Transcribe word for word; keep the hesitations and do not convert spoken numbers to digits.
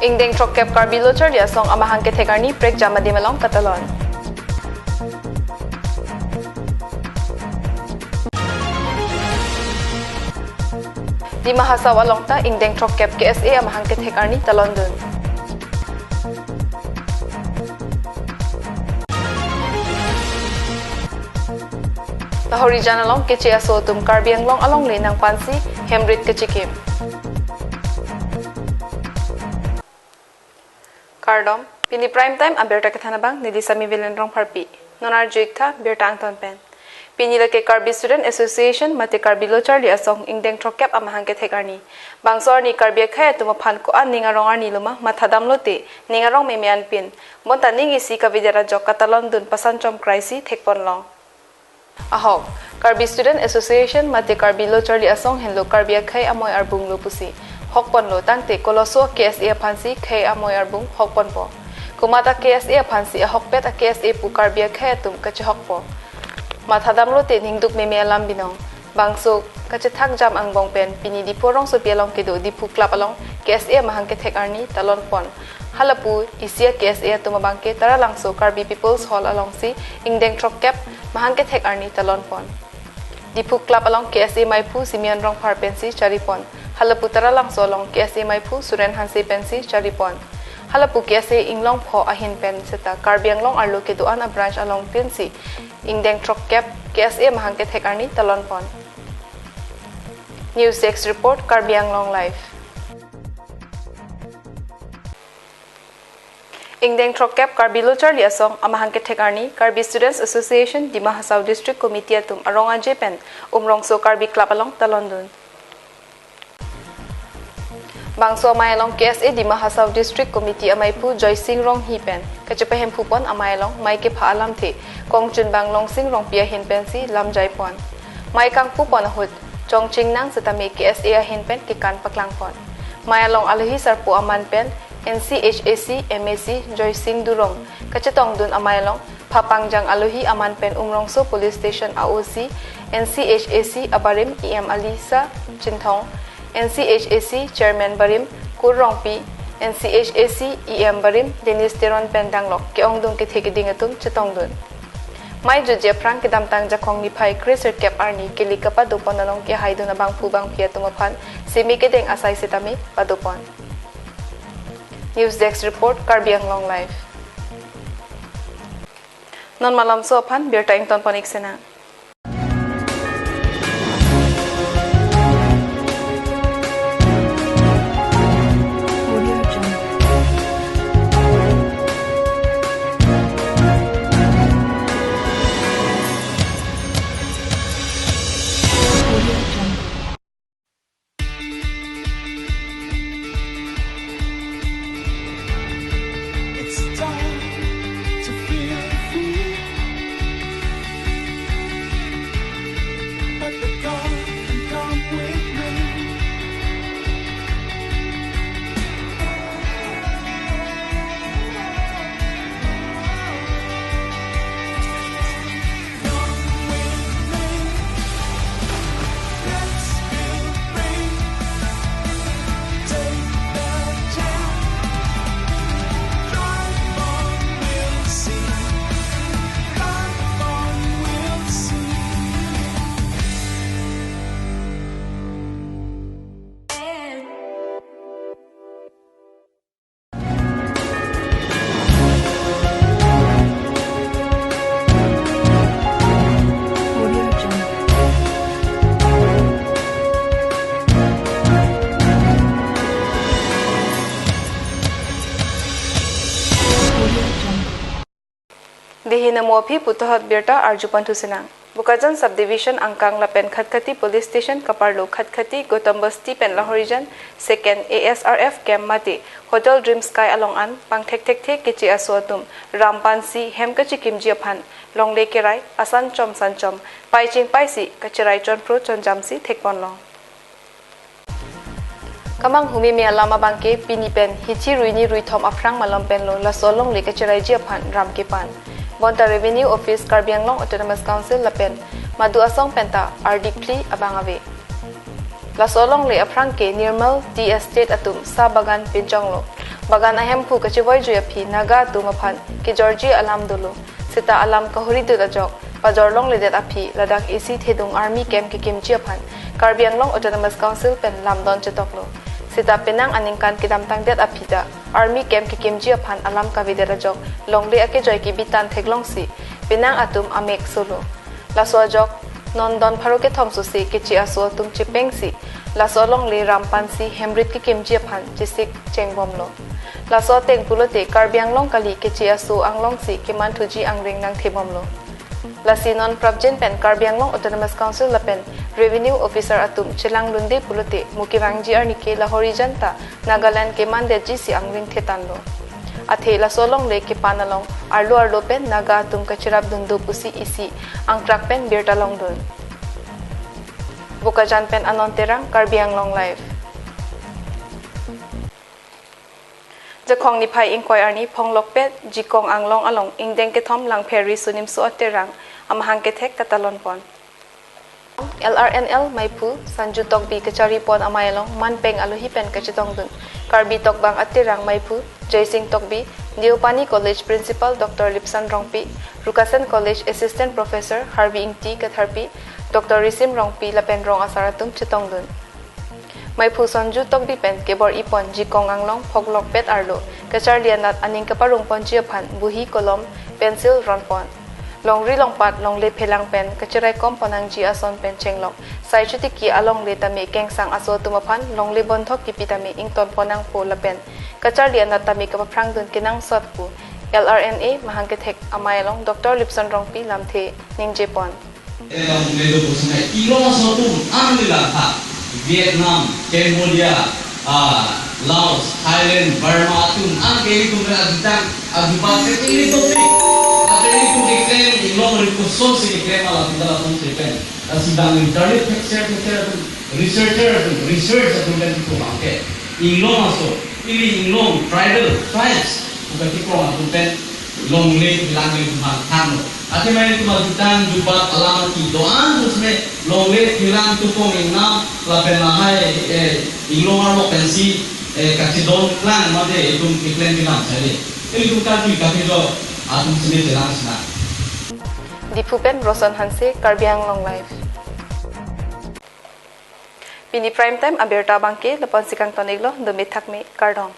Ingdeng throkkep Karbi Lo Charli Asong amahang kethek arni prekjam adim along katalon. Dima Hasao along ta ingdeng throkkep K S A amahang kethek arni talondun. Lahorijan along keche aso atum Karbi Anglong alongle nangpansi hemrit kechikim. Kardom, pini prime time abirta kethan abang neli Sami Velen Rongpharpi. Non arju-ik tha birta angton pen. Pini lake Karbi Student Association mate Karbi Lo Charli Asong ingdeng throkkep amahang kethek arni. Bangso arni Karbi akhei atum aphan ko-an ning arong arni loma mathadam lote ning arong meme anpin. Bonta ning isi kavedet ajok katalondun pasan chom kraisi thekpon long. Ahok, Karbi Student Association mate Karbi Lo Charli Asong henlo Karbi akhei amoi arbung lo pusi hokpon lo tangte koloso K S A aphansi khei amoi arbung hokponpo. Komat a K S A aphansi ahokpet a K S A pu Karbi akhei atum kachehokpo. Mathadam lote ningduk meme alam binong. Bangso kachethak jam angbong pen pini Diphu rongsopi along kedo Diphu Club along K S A amahang kethek arni talonpon. Halapu isi a K S A atum abangke Taralangso Karbi People's Hall alongsi ingdeng throkkep mahang kethek arni talonpon. Diphu Club along K S A maiphu Simeon Rongphar pensi charipon. Halapu Taralangso along K S A maiphu Suren Hanse pensi charipon. Halapu K S A Inglongpho ahin pen seta Karbi Anglong arlo kedo-an a branch along pinsi ingdeng throkkep K S A mahang kethek arni talonpon. News Desk Report, Karbi Anglong Live. Ingdeng throkkep Karbi Lo Charli Asong amahang kethek arni Karbi Students Association Dima Hasao District Committee atum arong aje pen Umrongso Karbi Club along talondun. Bangso amei along K S A Dima Hasao District Committee ameiphu Joysing Ronghi pen kachepahemphupon amei along mei kepha alamthe kongchunbang Longsing Rongpi ahin pensi lamjaipon. Mei kangpupon ahut chongchingnang setame K S A ahin pen kekan paklangpon. Mei along alohi sarpo aman pen N C H A C M A C Joysing Durong kachetongdun amei along phapangjang alohi aman pen Umrongso Police Station a O C, N C H A C abarim E M Alisa Chinthong, N C H A C Chairman barim Kur Rongpi, N C H A C E M barim Dennis Teron pen danglok ke-ongdung kethe keding atum chetongdun. Mei jutji aphrang kedamtang Jakhong niphai kresirkep arni kili kapadopon along kehaidun abangphu bangphi atum aphan semi kedeng asai setame padopon. News Desk Report, Karbi Anglong Live. Non malomso aphan birta ingtonpon-ik sena. It's time to feel free. Let the gun come with me. Dei hin amo aphi puthot birta arjupon thusinang. Bokajan Subdivision angkang lapen Khatkhati Police Station kaparlo Khatkhati Gautam Basti pen Lahorijan Second A S R F Camp mate Hotel Dream Sky along an pangthekthekthe keche aso atum ram pansi hem kachekimji aphan longle kerai asan chom san chom paiching paisi kacherai chonphro chonjamsi thekponlong. Kamanghu meme alam abangke pini pen hithi ruini ruithom aphrang malom penlo laso alongle kacheraiji aphan ram kepan. Bonta Revenue Office Karbi Anglong Autonomous Council lapen madu asong penta ardi phli abang ave. Laso alongle aphrang ke Nirmal Tea Estate atum sa bagan pinchonglo. Bagan ahemphu kachevoijui aphi Naga atum aphan kejorji alam dolo. Seta alam kahoridut ajok pajor longledet aphi ladak isi thedung army camp kekimji aphan Karbi Anglong Autonomous Council pen lamdon chetoklo. Seta penang aningkan kedamtangdet aphi ta army camp kekimji aphan alam kavedet ajok longle akejoi kebitan theklongsi penang atum amek solo. Laso ajok non don pharo kethom sose keche aso atum chepengsi laso alongle rampansi hemrit kekimji aphan chesik chengbomlo. Laso ateng pulote Karbi Anglong kali keche aso anglongsi kemanthuji angring nangthebomlo. Lasi non prapjin pen Karbi Anglong Autonomous Council lapen Revenue Officer atum chelanglunde pulote mo kevangji arnike lahorijan ta Nagaland kemandetjisi angring thetanlo. Athe laso alongle kepan along arlo arlo pen Naga atum kacherap dundu pusi isi angkrak pen birta longdun. Bokajan pen Anon Terang, Karbi Anglong Live. Jakhong niphai ingkoi arni Phonglokpet Jikong Anglong along ingdeng kethom Langpher Riso Nimso Aterang amahang kethek katalon pon. L R N L maiphu Sanju Tokbi kachari pon amei along manpeng alohi pen kachetongdun Karbi Tokbang Aterang maiphu Joysing Tokbi, Deopani College Principal Doctor Lipson Rongpi, Rukasen College Assistant Professor Harbi Ingti Katharpi, Doctor Risim Rongpi lapen rong asar atum chetongdun. Maiphu Sanju Tokbi pen kebor-i pon Jikong Anglong Phonglokpet arlo kacharli anat aning kaparong ponji aphan buhi, kolom, pencil ron pon. Longri longpat longle phelang pen kacheraikom ponnangji ason pen chenglok sai chotiki alongle tame kengsang aso atum aphan longle bondhok kipi tame ington ponnangpo lapen kacharli anat tame kapaphrangdun kenangsot pu L R N A mahang kethek amei along Doctor Lipson Rongpi lamthe ningje pon. Elong medo kosonai, inglong aso atum an le langtha. Vietnam, Cambodia, ah, Laos, Thailand, Burma atum an ke ilitum ke adutang, adubat ke ilitum ke. Ate ilitum keklem, inglong ri kosonsi keklem, ala atum dala atum keklem. Lasi bang internet thekser thekser atum, researcher atum, research atum pen kipu bang ke. Inglong aso, ili inglong, tribal, tribes, bukan kipu atum pen longle phelang le tumang thanlo. Athema itum adutang dubat alam ati do-an tusme longle phelang tupong ingnam lapen lahai, eh, inglong arlo pensi, eh, kachedon plang mate itum keklem phelang sale. Itum Karbi kapijo atum seme chelang sina. Diphu pen Roson Hanse, Karbi Anglong Live. Pini prime time abirta abangke lapu-ansi kangton-iklo, dome thakme, kardom.